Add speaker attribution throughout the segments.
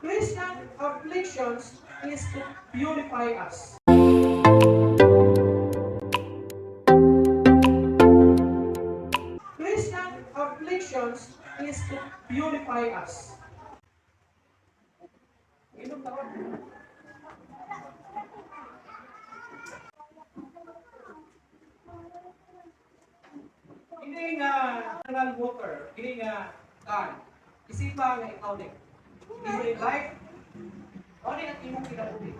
Speaker 1: Christian afflictions is to purify us. Christian afflictions is to purify us. Inom taon. Ini nga mineral water, ini nga can. Isipa nga ikaw ni. Ini life, ano ang imong kinabuhi?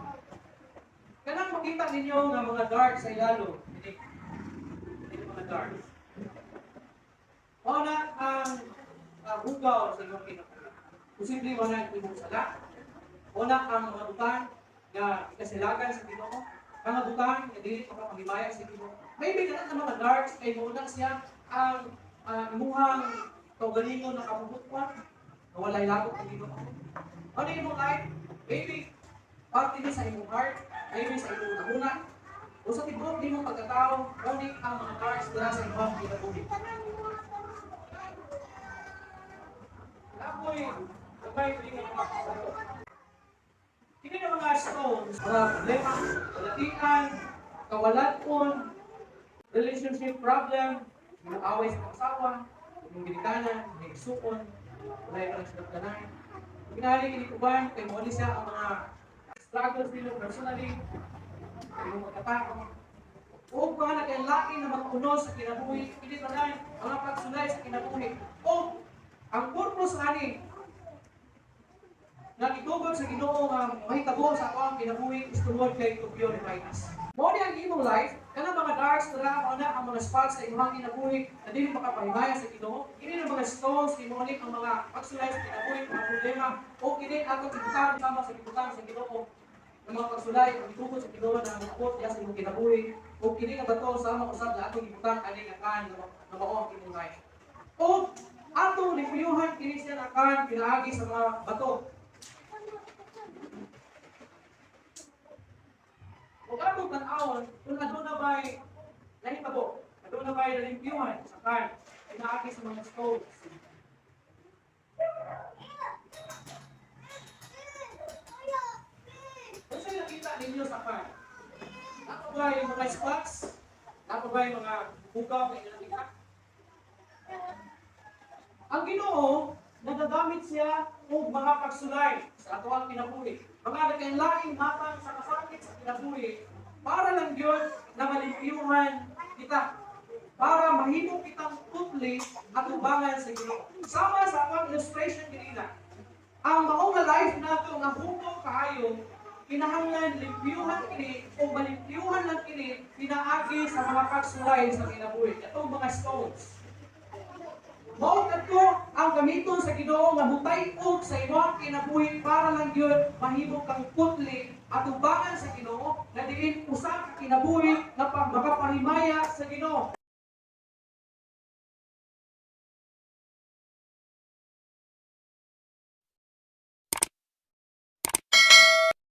Speaker 1: Kanang makita ninyo nga mga dark sa ilalo, ini, ini mga dark. Mao na ang hugaw sa imong kinabuhi. Posible mo na ang imong sala. Mao na ang mga butang nga ikasilagan sa Ginoo, mga butang nga dili pa makapahimaya sa Ginoo. Maybe kanang ang mga darks kay mao na siya ang imuhang kaugalingon na kabubut-on nga walay lagok ang Ginoo. Ano imong life? Maybe parte ni sa imong heart, maybe sa imong hunahuna, o sa tibuok nimong pagkatao, mao ni ang mga darks dira sa imong kinabuhi. Ako'y gamay ko yung mga bato. Kini nga mga stones, mga problema, kalatian, kawalan, relationship problem, yung away sa asawa, yung ginikanan, may isukon, wala yung mga sinagdanay. Ginali kini uban kay mo siya ang mga struggles nila personally, yung mga katao. O mga nagkainlain na mga unos sa kinabuhi, kini tanan mga pagsulay sa kinabuhi. O ang purpose ani nga gitugot sa Ginoo nga mahitabo sa akong kinabuhi is tungod kay to purify us. Mao ni ang imong life, kanang mga darks dira, mao na ang mga spots sa imong kinabuhi na dili makapahimaya sa Ginoo. Kini ang mga stones, kini ang mga pagsulay sa kinabuhi, mga problema, o kini atong ibutang sama sa gibutang sa Ginoo ng mga pagsulay ang gitugot sa Ginoo na moabot diha sa imong kinabuhi, o kini nga bato sama usab na atong gibutang ani nga can nga mao ang imong life. O atong limpyuhan kini siya nga can pinaagi sa mga bato. Ug atong tan-awon kung aduna ba'y nahitabo, aduna ba'y nalimpyuhan sa can pinaagi sa mga stones. Unsa nakita ninyo sa can? Naa ba'y mga spots? Naa ba'y mga hugaw nga inyong nakita? Ang Ginoo nagagamit siya og mga pagsulay sa atoang kinabuhi. Mga nagkainlaing matang sa kasakit sa kinabuhi para lang gyud na malimpyuhan kita. Para mahimo kitang putli at ubangan sa Ginoo. Sama sa akong illustration kanina. Ang mao nga life nato nga hugaw kaayo, kinahanglan limpyuhan kini o malimpyuhan lang kini pinaagi sa mga pagsulay sa kinabuhi. Atong mga stones. Mao kadto ang gamiton sa Ginoo nga mutay-og sa imong kinabuhi para lang gyud mahimo kang putli at ubangan sa Ginoo nga diin usa ka kinabuhi nga makapahimaya sa Ginoo.